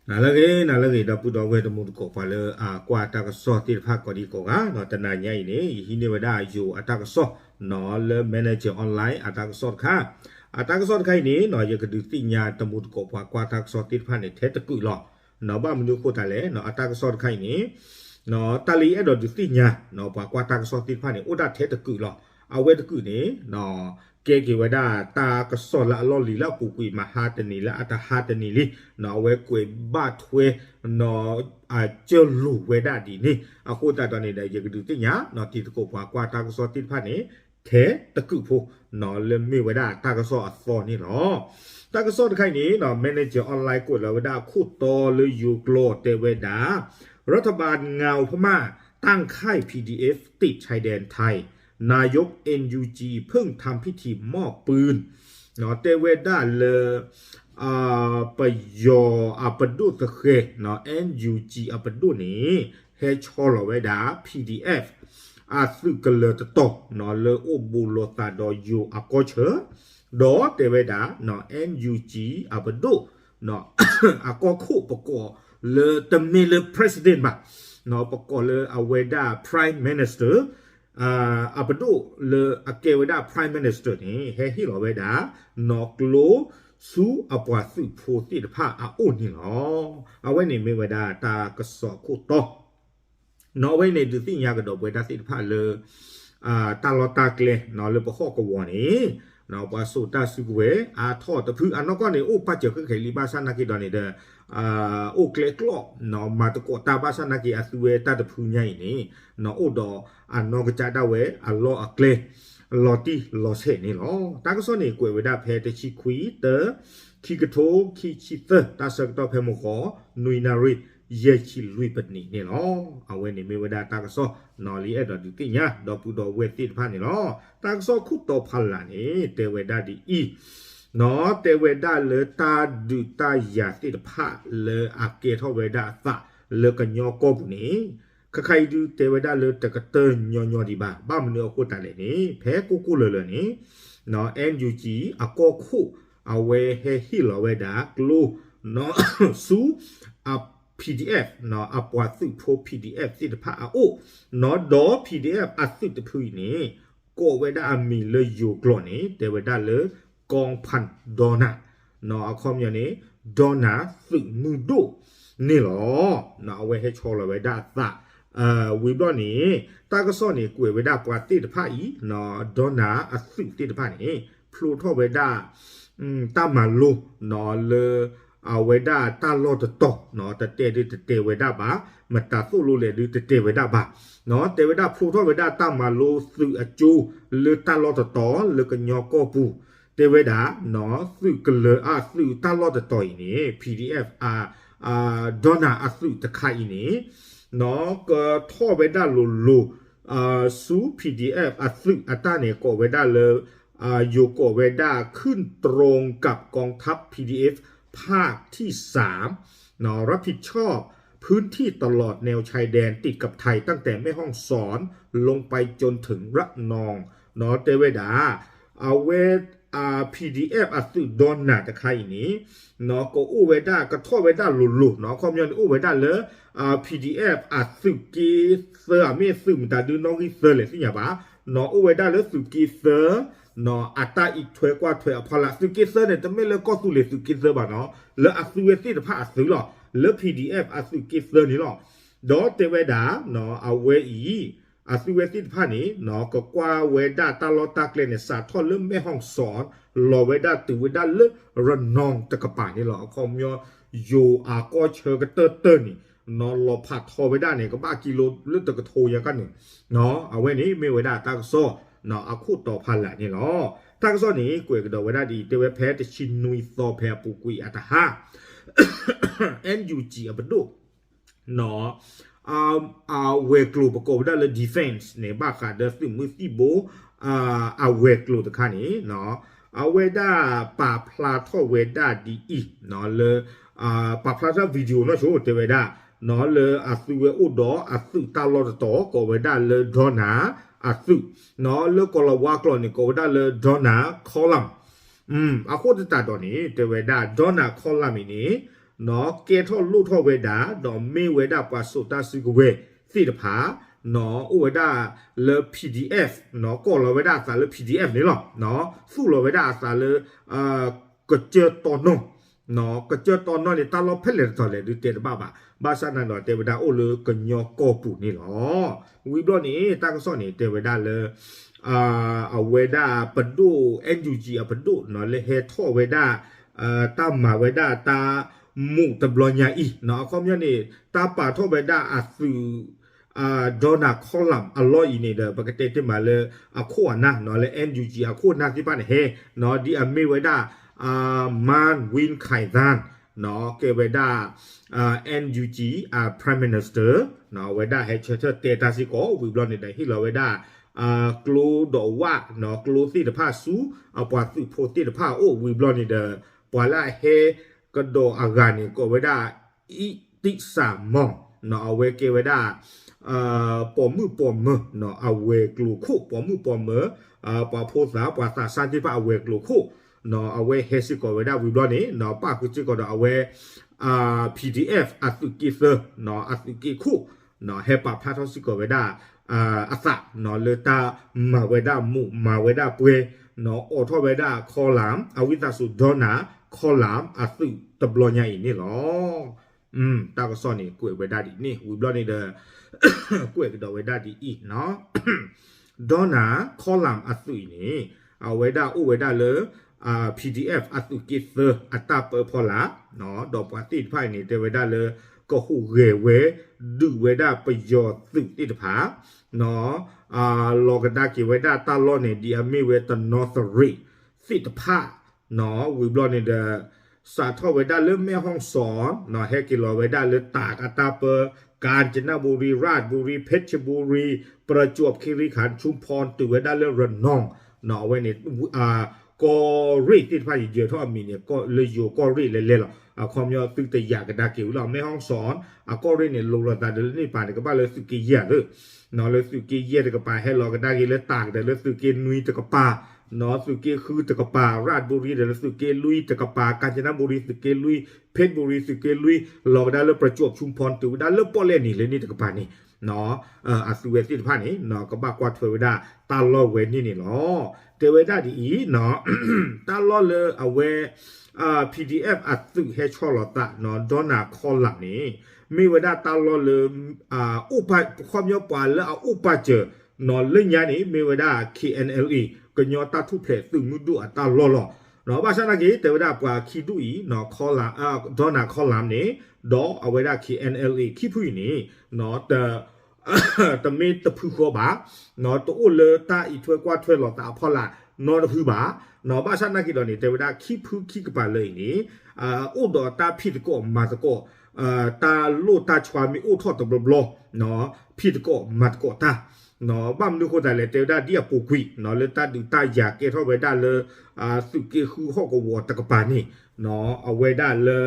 နၤလၢအဂ့ၤ နၤလၢအဂ့ၤ ဒီပုၢ်ဒီဝဲၢ်တံၤသကိးပှၤလၢအကွၢ်တၢ်ကစီၣ်သ့ၣ်တဖၣ်ကိးဒံကိးဂၤ, တနၤညါအံၤန့ၣ် ယဟံးန့ၢ်ဝဲဒၣ်ယိၤအတၢ်ကစီၣ်နီၤ လၢ Manager Online အတၢ်ကစီၣ်တခါ, အတၢ်ကစီၣ်တခါအံၤန့ၣ် ယကဒုးသ့ၣ်ညါတံၤသကိးပှၤကွၢ်တၢ်ကစီၣ်သ့ၣ်တဖၣ်န့ၣ် ထဲတကုာ်လီၤ. ဘၣ်မနုၤအဃိသတးလဲၣ် အတၢ်ကစီၣ်တခါအံၤန့ၣ် တၢ်လၢယအဲၣ်ဒိးဒုးသ့ၣ်ညါ ပှၤကွၢ်တၢ်ကစီၣ်သ့ၣ်တဖၣ်န့ၣ် အိၣ်ဒၣ်ထဲတကုာ်လီၤ. အဝဲတကုာ်န့ၣ် ကဲက့ၤဝဲဒၣ်တၢ်ကစီၣ်လၢအလီၢ်လံၤလၢအပူၤကွံာ် မဟါတနံၤလၢအတဟါတနံၤလံ, အဝဲကွဲးဘၣ်ထွဲ အစၢၢ်လိာ်ဝဲဒၣ်ဒ်န့ၣ် အဃိသတးဒီးန့ၣ်ဒီး ယကဒုးသ့ၣ်ညါ တံၤသကိးပှၤကွၢ်တၢ်ကစီၣ်သ့ၣ်တဖၣ်န့ၣ် ထဲတကုာ်ဖိ လၢမ့ၢ်ဝဲဒၣ်တၢ်ကစီၣ်အသီန့ၣ်လီၤ. တၢ်ကစီၣ်တခါအံၤန့ၣ် Manager Online ကွဲးလီၤဝဲဒၣ်အခိၣ်တီလၢယိၤကျိာ်တဲဝဲဒၣ် รัฐบาลงาวพม่าตั้งค่าย พีดีเอฟ ติดชายแดนไทย นายก เอ็นยูจี เพิ่งทำพิธีมอบปืน တဲဝဲဒၣ်လၢ ပယီၤအပဒိၣ်သဃဲၤ NUG အပဒိၣ်န့ၣ် ဟဲဆီလီၤဝဲဒၣ် PDF အသုးကလၢၤတတီၤ လၢအိၣ်ဘူးလိာ်သးဒီးယိၤအကီၢ်ဆၢ ဒီးတဲဝဲဒၣ် NUG အပဒိၣ် အကီၢ်ခိၣ်ပကိးလၢတမ့ၢ်လၢ president ဘၣ်, ပကိးလၢအဝဲဒၣ် prime minister အပဒိၣ်လၢအကဲဝဲဒၣ် prime minister န့ၣ် ဟဲဟ့ၣ်လီၤဝဲဒၣ် နီၢ်ကျိ ဆူအပှၤသုးဖိသ့ၣ်တဖၣ်အအိၣ်န့ၣ်လီၤ. အဝဲန့ၣ်မ့ၢ်ဝဲဒၣ်တၢ်ကစီၣ်ခိၣ်တီ နီၢ်အဝဲန့ၣ်ဒုးသ့ၣ်ညါကဒီးပဝဲဒၣ်သ့ၣ်တဖၣ်လၢ တၢ်လီၢ်တၢ်ကျဲ လၢပဟီၣ်ကဝီၤန့ၣ် ပှၤစိာ်တၢ်စုကဝဲၤအါထီၣ်တဖု အနီၢ်ကီၢ်န့ၣ် အိၣ်ပာ်စၢၤဃ့ခဲလံဘၣ်ဆၣ်နာ်က့ဒီးန့ၣ်ဒီး အိၣ်ကျဲကျီၢ် မၤသကိးတၢ်ဘၣ်ဆၣ်နာ်က့ အသုဝဲတၢ်တဖုညါအံၤန့ၣ် အိၣ်ဒီးအနီၢ်ကစၢ်ဒၣ်ဝဲအလီၢ်အကျဲ လီၤတံၢ်လီၤဆဲးန့ၣ်လီၤ. တၢ်ကစီၣ်န့ၣ်ကွဲးဝဲဒၣ်ဖဲတဆံခွံ တၢ ခံကထိခံဆံသၢ တၢ်ဆၢကတီၢ်ဖဲမုၢ်ဃီ နွံနၣ်ရံၣ် ယဲၢ်ဆံလွံၢ်ပနံးန့ၣ်လီၤ. အဝဲန့ၣ်မ့ၢ်ဝဲဒၣ်တၢ်ကစီၣ် နီၢ်လံအဲၣ်ဒိးဒုးသ့ၣ်ညါ ဒီပုၢ်ဒီဝဲၢ်သ့ၣ်တဖၣ်န့ၣ်လီၤ. တၢ်ကစီၣ်ခိၣ်တီဖးလၢ်န့ၣ် တဲဝဲဒၣ်ဒ်အံၤ နီၢ်တဲဝဲဒၣ်လၢတၢ်ဒုးတၢ်ယၤသ့ၣ်တဖၣ်လၢအကဲထီၣ်ဝဲဒၣ်အသးလၢကညီကီၢ်ပူၤန့ၣ် ခါခါအံၤဒုးတဲဝဲဒၣ်လၢတကတၢၢ်ညီညီဒံးဘၣ်. ဘၣ်မနုၤအဃိသတးလဲၣ်န့ၣ် ဖဲကိၢ်ကိၢ်လၢၤလၢၤန့ၣ် နီၢ် NUG အကီၢ်ခိၣ် အဝဲဟဲဟ့ၣ်လီၤဝဲဒၣ်ကျိ နီၢ် ဆူ PDF နီၢ် အပှၤသုးဖိ PDF သ့ၣ်တဖၣ်အအိၣ် နီၢ် ဒီး PDF အသုးတဖုအံၤန့ၣ် ကိးဝဲဒၣ်အမံၤလၢယိၤကျိာ်န့ၣ် တဲဝဲဒၣ်လၢ กองพัน ဒေါ်နၢ် နီၢ် အခီပညီန့ၣ် ဒေါ်နၢ်သုးမုၢ်ဒိၣ်န့ၣ်လီၤ. နီၢ် အဝဲဟဲဆီလီၤဝဲဒၣ်အသး ဝံၤဘျီန့ၣ် တၢ်ကစီၣ်န့ၣ်ကွဲးဝဲဒၣ်ပှၤသ့ၣ်တဖၣ်အံၤ နီၢ် ဒေါ်နၢ်အသုးသ့ၣ်တဖၣ်န့ၣ် ဖျိထီၣ်ဝဲဒၣ် တၢ်မၤလိ နီၢ် လၢ အဝဲဒၣ်တၢ်လီၢ်တတီၤ နီၢ် တတဲဒုးတတဲဝဲဒၣ်ဘၣ်, မတၤသိၣ်လိလဲၣ်ဒုးတတဲဝဲဒၣ်ဘၣ်, နီၢ် တဲဝဲဒၣ်ဖျိထီၣ်ဝဲဒၣ်တၢ်မၤလိသုးအကၠိ လၢတၢ်လီၢ်တတီၤ လၢကညီကီၢ်ပူၤ တဲဝဲဒၣ် နီၢ် သုးကလၢၤအသုးတၢ်လီၢ်တတီၤအံၤန့ၣ် PDF အ ဒေါ်နၢ်အသုးတခါအံၤန့ၣ် နီၢ် ကထီၣ်ဝဲဒၣ်လိၤလိၤ ဆူ PDF အသုးအတၢ်န့ၣ် ကိးဝဲဒၣ်လၢ ယိၤကိးဝဲဒၣ် ขึ้นตรงกับกองทัพ PDF ภาคที่สาม รับผิดชอบพื้นที่ตลอดแนวชายแดนติดกับไทยตั้งแต่แม่ฮ่องสอนลงไปจนถึงระนอง နီၢ် တဲဝဲဒၣ် အဝဲ PDF အသုး ဒေါ်နၢ်တခါအံၤန့ၣ် နီၢ် ကအိၣ်ဝဲဒၣ် ကထီၣ်ဝဲဒၣ်လိၤလိၤ နီၢ် အခီပညီန့ၣ် အိၣ်ဝဲဒၣ်လၢ PDF အသုးက့သၢ အမ့ၢ်သုးမတၤဒုနီၣ်ဂံၢ်သၢလဲၣ်သ့ၣ်ညါဘၣ်, နီၢ် အိၣ်ဝဲဒၣ်လၢသုးက့သၢ နီၢ် အတၢ်အံးထွဲကွၢ်ထွဲအဖီလာ် သုးက့သၢန့ၣ် တမ့ၢ်လၢကီၢ်သူလ့ၤသုးက့သၢဘၣ်နီၢ် လၢအသုဝဲသ့ၣ်တဖၣ်အသုးလီၤ. လၢ PDF အသုးက့သၢန့ၣ်လီၤ. ဒီးတဲဝဲဒၣ် နီၢ် အဝဲအံၤ အသုဝဲသ့ၣ်တဖၣ်န့ၣ် နီၢ် ကကွၢ်ဝဲဒၣ်တၢ်လီၢ်တၢ်ကျဲန့ၣ် စးထီၣ်လၢမဲၣ်ဟီၣ်စီၣ် လီၤဝဲဒၣ်တုၤဝဲဒၣ်လၢ ရနီၣ် တကပၤန့ၣ်လီၤ. အခီပညီ ယိၤအကီၢ်ဆၢကတၢၢ်တၢၢ်န့ၣ် နီၢ် လီၤဖးထီဝဲဒၣ်န့ၣ် ကဘၣ်ကံလိလၢတကထိယၤကန့ၣ် နီၢ် အဝဲန့ၣ်မ့ၢ်ဝဲဒၣ်တၢ်ကစီၣ် နီၢ် အခိၣ်တီဖးလၢ်န့ၣ်လီၤ. တၢ်ကစီၣ်န့ၣ် ကွဲးကဒီးဝဲဒၣ်ဒ်အံၤ တဲဝဲဖဲတဆံနွံသီဖဲအပူၤကွံာ်အတဟါ NUG အပဒိၣ် နီၢ် အဝဲၤကျိၤပကိးဝဲဒၣ်လၢ defense န့ၣ် ဘၣ်ဃးဒီးသုးမုၢ်သံၣ်ဘိ အဝဲၤကျိၤတခါန့ၣ် နီၢ် အဝဲဒၣ်ပာ်ဖျါထီၣ်ဝဲဒၣ်ဒ်အံၤ နီၢ် လၢ ပာ်ဖျါထီၣ် video နီၢ်ဆိ တဲဝဲဒၣ် နီၢ် လၢအသုဝဲအိၣ်ဒီးအသုးတၢ်လီၢ်တတီၤ ကိးဝဲဒၣ်လၢ ဒေါ်နၢ်အသုး နီၢ် လၢကိၤလၤဝါကျိာ်န့ၣ် ကိးဝဲဒၣ်လၢ ဒေါ်နၢ် column အဃိသတးဒီးန့ၣ် တဲဝဲဒၣ် ဒေါ်နၢ် column အံၤန့ၣ် ကဲထီၣ်လိၣ်ထီၣ်ဝဲဒၣ် ဒီးမ့ၢ်ဝဲဒၣ်ပှၤစိာ်တၢ်စုကဝဲၤသ့ၣ်တဖၣ် အိၣ်ဝဲဒၣ်လၢ P D F ကိးလီၤဝဲဒၣ်အသးလၢ P D F န့ၣ်လီၤ. သူၣ်လီၤဝဲဒၣ်အသးလၢ ကစၢၢ်တီနီၢ် ကစၢၢ်တီနီၢ်န့ၣ် တၢ်လီၢ်ဖဲလဲၣ်တတီၤလဲၣ်ဒုးတဲတဘၣ်ဘၣ်. ဘၣ်ဆၣ်န့ၣ်ဒီးတဲဝဲဒၣ်အိၣ်လၢကညီကီၢ်ပူၤန့ၣ်လီၤ. ဝံၤဘျီန့ၣ် တၢ်ကစီၣ်န့ၣ် တဲဝဲဒၣ်လၢ အဝဲဒၣ်ပဒိၣ် N U G အပဒိၣ်နီၤ လၢဟဲထီၣ်ဝဲဒၣ် တၢ်မၤဝဲဒၣ်တၢ် မူးတဘျီညါအံၤနီၤ အခီပညီန့ၣ် တၢ်ပာ်ထီၣ်ဝဲဒၣ်အသုး Donna Column အလီၢ်အံၤန့ၣ်ဒီး ပကတဲတ့ၢ်မးလၢအခိၣ်အနၢ်နီၤ လၢ N U G အခိၣ်အနၢ်သ့ၣ်တဖၣ်န့ၣ်ဟဲနီၤ ဒ်အမ့ၢ်ဝဲဒၣ် Man Win Khai Than နီၤ ကဲဝဲဒၣ် N U G အ Prime Minister နီၤ အဝဲဒၣ်ဟဲဆၢထၢၣ်တဲတၢ်စ့ၢ်ကီး ဝံၤဘျီန့ၣ်ဒီး ဟ့ၣ်လီၤဝဲဒၣ် ကျိဒီးဝၣ်နီၤ ကျိသ့ၣ်တဖၣ်ဆူ အပှၤသုးဖိသ့ၣ်တဖၣ်အအိၣ် ဝံၤဘျီန့ၣ်ဒီး ပှၤလၢအဟဲကဒီးအဂၤန့ၣ် ကိးဝဲဒၣ် အံးတံးစၢ်မီၢ်နီၤ အဝဲကဲဝဲဒၣ် ပိာ်မုၣ်ပိာ်မၢၤနီၤ အဝဲၤကျိၤခိၣ် ပိာ်မုၣ်ပိာ်မၢၤ ပှၤဖိသၣ် ပှၤသးစၢ်သ့ၣ်တဖၣ်အဝဲၤကျိၤခိၣ်နီၤ အဝဲဟဲစ့ၢ်ကီးဝဲဒၣ်ဝံၤဘျီန့ၣ်နီၤ ပၣ်ဃုာ်စ့ၢ်ကီးဒီးအဝဲ P D F အသုးက့သၢနီၤ အသုးက့ခိၣ်နီၤ ဟဲပာ်ဖျါထီၣ်စ့ၢ်ကီးဝဲဒၣ် အသးနီၤ လၢတၢ်မၤဝဲဒၣ်မူး မၤဝဲဒၣ်ပွဲနီၤ အိးထီၣ်ဝဲဒၣ် Column အဝံသးစူၤ Donna Column အသုးတဘျီညါအံၤန့ၣ်လီၤ. တၢ်ကစီၣ်န့ၣ် ကွဲးဝဲဒၣ်ဒ်န့ၣ် ဝံၤဘျီန့ၣ်ဒီး ကွဲးကဒီးဝဲဒၣ်ဒ်အံၤနီၤ Donna Column အသုးအံၤန့ၣ် အဝဲဒၣ်အိၣ်ဝဲဒၣ်လၢ P D F အသုးက့သၢအတၢ်ပၢဖီလာ် ဒီးပှၤသ့ၣ်တဖၣ်အံၤန့ၣ် တဲဝဲဒၣ်လၢ ကဟူးဂဲၤဝဲ ဒုးဝဲဒၣ်ပယီၤသုးသ့ၣ်တဖၣ် လီၤကဒါက့ၤဝဲဒၣ်တၢ်လီၢ်န့ၣ် ဒ်အမ့ၢ်ဝဲတနီသရံးသ့ၣ်တဖၣ် ဝံၤဘျီန့ၣ်ဒီး စးထီၣ်ဝဲဒၣ်လၢမဲၢ်ဟီၣ်စီၣ် ဟဲက့ၤလီၤဝဲဒၣ်လၢတၢးအတၢ်ပၢ ကၣ်စနဘူရံ ရၣ်ဘူရံ ဖ့ၣ်စဘူရံ ပရကၠိၣ်ခ့ရံခၣ် ဆူဖီတုၤဝဲဒၣ်လၢရနီၣ် အဝဲန့ၣ် ကီၢ်ရ့ၣ်သ့ၣ်တဖၣ်ယယၢၤထီၣ်အမံၤန့ၣ် လၢယိၤကီၢ်ရ့ၣ်လဲၤလဲၤလီၤ အခီပညီသုတယာ်ကဒါက့ၤဝံၤလီၤ မဲၢ်ဟီၣ်စီၣ် အကီၢ်ရ့ၣ်န့ၣ် လိၤလိာ်သးဒီးလၢန့ၣ်ပၤန့ၣ် ကဘၣ်လၢသုးက့ယဲၢ်သ့ လၢသုးက့ယဲၢ်တကပၤ ဟဲလီၤကဒါက့ၤလၢတၢးကဒီးလၢသုးက့နွံတကပၤ သုးက့ဃုတကပၤ ရၣ်ဘူရံဒီးလၢသုးက့လွံၢ်တကပၤ ကၣ်စနဘူရံသုးက့လွံၢ် ဖ့ၣ်စဘူရံသုးက့လွံၢ် လီၤကဒါလၢပရကၠိၣ်ဆူဖီတုၤဝဲဒၣ်လၢပီၣ်လဲၣ်နံၤလၢန့ၣ်တကပၤန့ၣ် အသုးဝဲသ့ၣ်တဖၣ်န့ၣ် ကဘၣ်ကွၢ်ထွဲဝဲဒၣ်တၢ်လီၢ်ဝဲန့ၣ်န့ၣ်လီၤ. တဲဝဲဒၣ်ဒ်အံၤ တၢ်လီၢ်လၢအဝဲ P D F အသုးဟဲဆီၣ်လီၤသး Donna Column န့ၣ် မ့ၢ်ဝဲဒၣ်တၢ်လီၢ်လၢ အိၣ်ပၢ်ခီပညီပှၤလၢအအိၣ်ပၢ်စၢၤ လၢညါန့ၣ် မ့ၢ်ဝဲဒၣ် K N L A ကညီတၢ်ထူၣ်ဖျဲးသုးမုၢ်ဒိၣ်အတၢ်လီၢ်လီၤ. ဘၣ်ဆၣ်သနာ်က့ တဲဝဲဒၣ်ပှၤခံဒူၣ်အံၤ Column Donna Column န့ၣ် ဒီးအဝဲဒၣ် K N L A ခံဖုအံၤန့ၣ် တမ့ၢ်တဖုဃီဘၣ်, တအိၣ်လၢတၢ်အံးထွဲကွၢ်ထွဲလိာ်သးအဖီလာ်နီတဖုဘၣ်. ဘၣ်ဆၣ်သနာ်က့ဒီးန့ၣ် တဲဝဲဒၣ်ခံဖုခံကပၤလၢအံၤန့ၣ် အိၣ်ဒီးတၢ်ဖံးသကိးမၤသကိး, တၢ်လိၣ်တၢ်ဆှါမ့ၢ်အိၣ်ထီၣ်တဘျီဘျီ, ဖံးသကိးမၤသကိးတၢ်, ဘၣ်မနုၤဃိသတးလဲၣ် တဲဝဲဒၣ်ဒ်အပူၤကွံာ် လၢတၢ်ဒုးတၢ်ယၤကဲထီၣ်ဝဲဒၣ်လၢ သုးက့ဃုဟီၣ်ကဝီၤတကပၤန့ၣ် အဝဲဒၣ်လၢ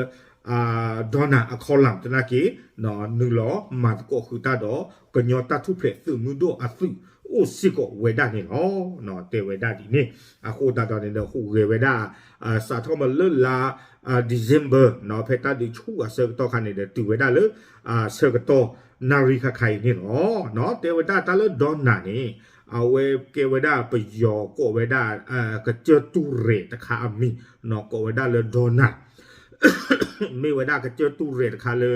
Donna အ column သနာ်က့ နုာ်လီၤမၤသကိးဃုာ်တၢ်ဒီး ကညီတၢ်ထူၣ်ဖျဲးသုးမုၢ်ဒိၣ်အသုးအိၣ်စ့ၢ်ကီးဝဲဒၣ်န့ၣ်လီၤ. တဲဝဲဒၣ်ဒ်န့ၣ် အဃိသတးဒီးန့ၣ်ဒီး ဟူးဂဲၤဝဲဒၣ် စးထီၣ်မးလၢလါ December ဖဲတၢ်ဒုးဆူၣ်အဆၢကတီၢ်ခါန့ၣ်ဒီး တုၤဝဲဒၣ်လၢ ဆၢကတီၢ်နၣ်ရံၣ်ခါခါအံၤန့ၣ်လီၤ. တဲဝဲဒၣ်တၢ်လၢ Donna န့ၣ် အဝဲကဲဝဲဒၣ်ပယီၤကိးဝဲဒၣ် ကစၢၢ်တူၢ်ရဲၣ်တခါအမံၤ ကိးဝဲဒၣ်လၢ Donna မ့ၢ်ဝဲဒၣ်ကစၢၢ်တူၢ်ရဲၣ်တခါလၢ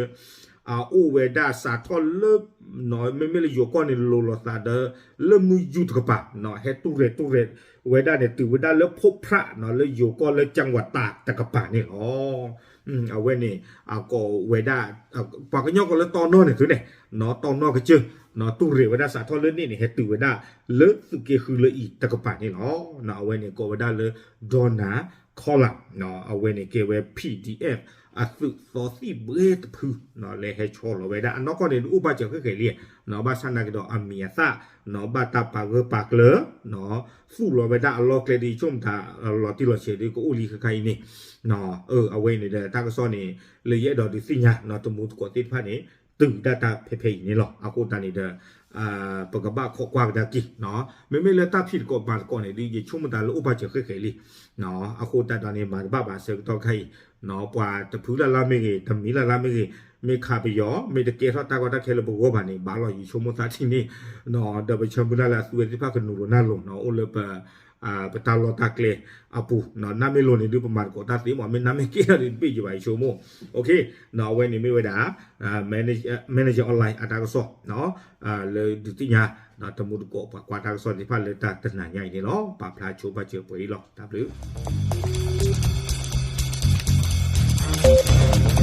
အအိၣ်ဝဲဒၣ်စးထီၣ်လၢ မ့မ့ၢ်လၢယိၤကီၢ်န့ၣ် လိၤလိာ်သးဒီး လၢမုၢ်ယူၢ်တကပၤ ဟဲတူၢ်ရဲၣ်တူၢ်ရဲၣ်ဝဲဒၣ်န့ၣ် တုၤဝဲဒၣ်လၢဖိဖြး လၢယိၤကီၢ်လၢကၠၣ်ဝၤတၢ်တကပၤန့ၣ်လီၤ. အဝဲန့ၣ် အကိးဝဲဒၣ် ပှၤကညီကိးလၢတီနီၢ်န့ၣ်သုန့ၣ် တီနီၢ်ကစၢၢ် တူၢ်ရဲၣ်ဝဲဒၣ်စးထီၣ်လၢန့ၣ်န့ၣ် ဟဲတုၤဝဲဒၣ်လၢသုးက့ဃုလၢအံၤတကပၤန့ၣ်လီၤ. အဝဲန့ၣ်ကိးဝဲဒၣ်လၢ Donna Column အဝဲန့ၣ်ကဲဝဲ P D F အသုးသီသံၣ်ဘှဲတဖု လၢဟဲဆီလီၤဝဲဒၣ် အနီၢ်ကီၢ်န့ၣ် အိၣ်ဘၣ်စၢၤဃဲၣ်ဃဲၣ်လံ ဘၣ်ဆၣ်သနာ်က့ဒီးအမံၤအသၣ် ဘၣ်တၢ်ပာ်ဂၢၢ်ပာ်ကျၢၤ သူၣ်လီၤဝဲဒၣ်အလီၢ်ကျဲဒ်ဆိကမိၣ်တၢ်လီၤတံၢ်လီၤဆဲးဒ်ကအိၣ်လံခဲခါအံၤန့ၣ် အဝဲန့ၣ်ဒီးတၢ်ကစီၣ်န့ၣ် လၢယအဲၣ်ဒိးဒုးသ့ၣ်ညါ တမူသကိးသ့ၣ်တဖၣ်န့ၣ် တုၤဒၣ်တၢ်ဖဲဖဲအံၤန့ၣ်လီၤ. အဃိသတးန့ၣ်ဒီး ပကဘၣ်ခိးကွၢ်ကဒါက့ၤ မ့မ့ၢ်လၢတၢ်ဖံးသကိးမၤသကိးန့ၣ် ဒ်ယဆိကမိၣ်တၢ်လၢအိၣ်ဘၣ်စၢၤဃဲၣ်ဃဲၣ်လံ. အဃိသတးဒီးန့ၣ် မၤတဘၣ်ဘၣ်ဆၢကတီၢ်ခါအံၤ ပှၤတဖုလၢ်လၢ်မ့ၢ်ဂ့ၤ, တမံၤလၢ်လၢ်မ့ၢ်ဂ့ၤ, မ့ၢ်ခးပယီၤ, မ့ၢ်တကဲထီၣ်တၢ်ကီတၢ်ခဲလၢပဂီၢ်ဘၣ်န့ၣ် ဘၣ်လီၤ ယဆိကမိၣ်သးထံၣ်န့ၣ်, ဒီးပဆၢမုၢ်လၢ်လၢအသုဝဲသ့ၣ်တဖၣ်ကနုာ်လီၤနၢ်လီၤနီၤ အိၣ်လၢပ ပတၢ်လီၢ်တၢ်ကျဲအပူၤ, နၢ်မ့ၢ်လိၤန့ၣ်ဒုးပမၤသကိးတၢ်သ့မး, မ့ၢ်နၢ်မ့ၢ်ကဲထီၣ်ဒုးတဘ့ၣ်ယဘၣ် ယဆိကမိၣ်, အဝဲန့ၣ်မ့ၢ်ဝဲဒၣ် Manager Online အတၢ်ကစီၣ် လၢဒုးသ့ၣ်ညါ တမူတကိးပှၤကွၢ်တၢ်ကစီၣ်သ့ၣ်တဖၣ်လၢတၢ်တနၤညါအံၤန့ၣ်လီၤ. ပာ်ဖျါဆိဘၣ်စၢၤပှဲၤအံၤလီၤ. တၢ်ဘျုး